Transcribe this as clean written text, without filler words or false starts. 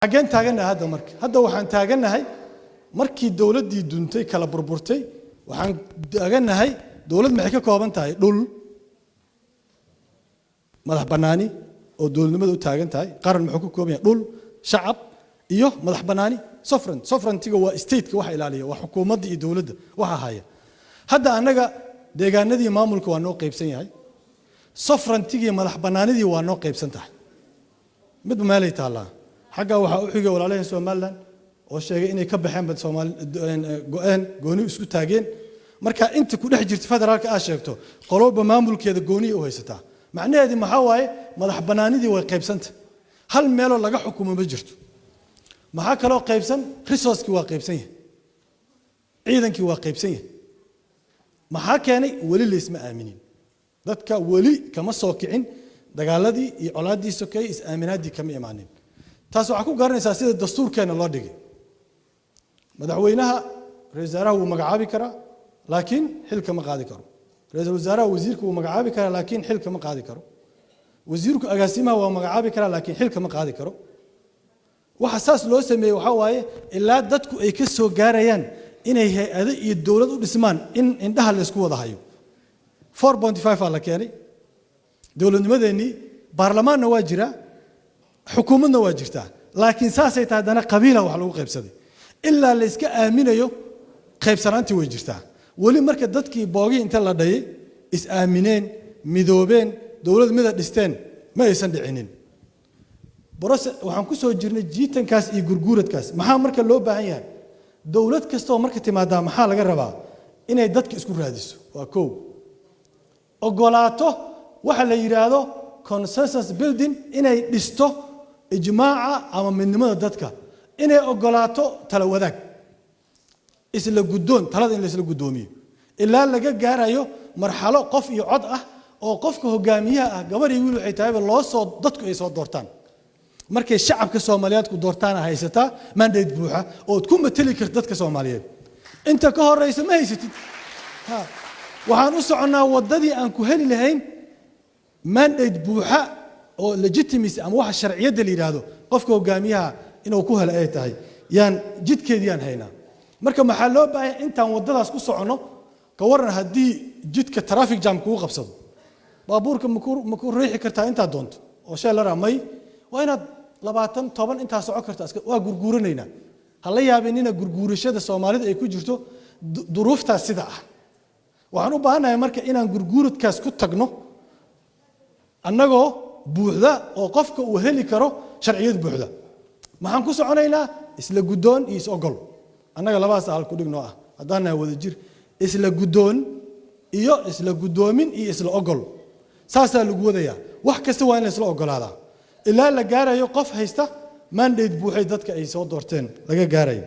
Xaggeen taagannahay hadda? Marka hadda waxaan taagannahay markii dowladdii duntay, kala burburtay. Waxaan taagannahay dowlad maxay ka kooban tahay? Dhul, madax bannaani oo dowladnimada u taagan tahay. Qaran muxuu ka kooban yahay? Dhul, shacab iyo madax bannaani, sovereign. Sovereigntyga waa stateka waxa ilaaliya, waa xukuumadda iyo dowladda waxa haya. Hadda annaga deegaanadii maamulka waa noo qaybsan yahay, sovereigntigii, madax bannaanidii waa noo qaybsan tahay. Midba meelay taallaa. Xaggaa waxaa u xigay walaalaheen Somaliland oo sheegay inay ka baxeen bad Soomaali go-een, gooni isku taageen. Marka inta ku dhex jirta federaalka aad sheegto, qoloba maamulkeeda gooniya u haysataa. Macnaheedii maxaa waaye? Madax bannaanidii way qaybsanta, hal meeloo laga xukumo ma jirto. Maxaa kaloo qaybsan? Resourcekii waa qaybsan yahay, ciidankii waa qaybsan yahay. Maxaa keenay? Weli laysma aaminin. Dadka weli kama soo kicin dagaaladii iyo colaaddii sokeeyey, is-aaminaaddii kama imaanin. Taas waxaa ku garanaysaa sida dastuurkeenna loo dhigay. Madaxweynaha, ra-isul wasaaraha wuu magacaabi karaa, laakiin xil kama qaadi karo. Ra-iisul wasaaraha wasiirka wuu magacaabi karaa, laakiin xil kama qaadi karo. Wasiirku agaasimaha waa magacaabi karaa, laakiin xil kama qaadi karo. Waxa saas loo sameeyey waxaa waaye ilaa dadku ay ka soo gaarayaan inay hay-ado iyo dowlad u dhismaan, in indhaha laysku wada hayo. 4.5 aa la keenay dowladnimadeennii. Baarlamaanna waa jiraa, xukuumadna waa jirtaa, laakiin saasay tahay haddana qabiila wax lagu qaybsaday. Ilaa la iska aaminayo, qaybsanaantii way jirtaa weli. Marka dadkii boogii inta la dhayay is aamineen, midoobeen, dowlad mida dhisteen ma aysan dhicinin. Process waxaan ku soo jirnay jiitankaas iyo gurguuradkaas. Maxaa marka loo baahan yahay? Dowlad kastoo marka timaadaa maxaa laga rabaa? Inay dadka isku raadiso waa kow, ogolaato waxa la yidhaahdo consensus building, inay dhisto ijmaaca ama midnimada dadka, inay ogolaato tala wadaag, isla guddoon, talada in la isla guddoomiyo, ilaa laga gaarayo marxalo qof iyo cod ah oo qofka hogaamiyaha ah, gabar iyo wiil waxay tahayba, loo soo dadku ay soo doortaan. Markay shacabka Soomaaliyeed ku doortaana haysataa mandate buuxa ood ku mateli karta dadka Soomaaliyeed. Inta ka horeysa ma haysatid. Waxaan u soconnaa waddadii aan ku heli lahayn mandate buuxa oo legitimacy ama waxa sharciyadda la yidhaahdo qofka hogaamiyaha inuu ku helo ay tahay. Yaan jidkeedii yaan haynaa. Marka maxaa loo baahanya intaan waddadaas ku soconno? Ka waran haddii jidka traffic jam kugu qabsado? Baabuurka maku riixi kartaa intaad doonto oo sheelara? May, waa inaad 20, 10 intaa socon karta. Waa gurguuranaynaa. Ha la yaabinina gurguurashada Soomaalida ay ku jirto duruuftaas sida ah. Waxaan u baahannahay marka inaan gurguuradkaas ku tagno annagoo buuxda oo qofka uu heli karo sharciyad buuxda. Maxaan ku soconaynaa? Isla guddoon iyo is-ogol. Annaga labadaas hal ku dhignoo ah haddaan nahay wada jir: isla guddoon iyo isla guddoomin iyo isla ogol. Saasaa lagu wadayaa. Wax kasta waa in la isla ogolaadaa ilaa la gaarayo qof haysta mandate buuxay, dadka ay soo doorteen laga gaarayo.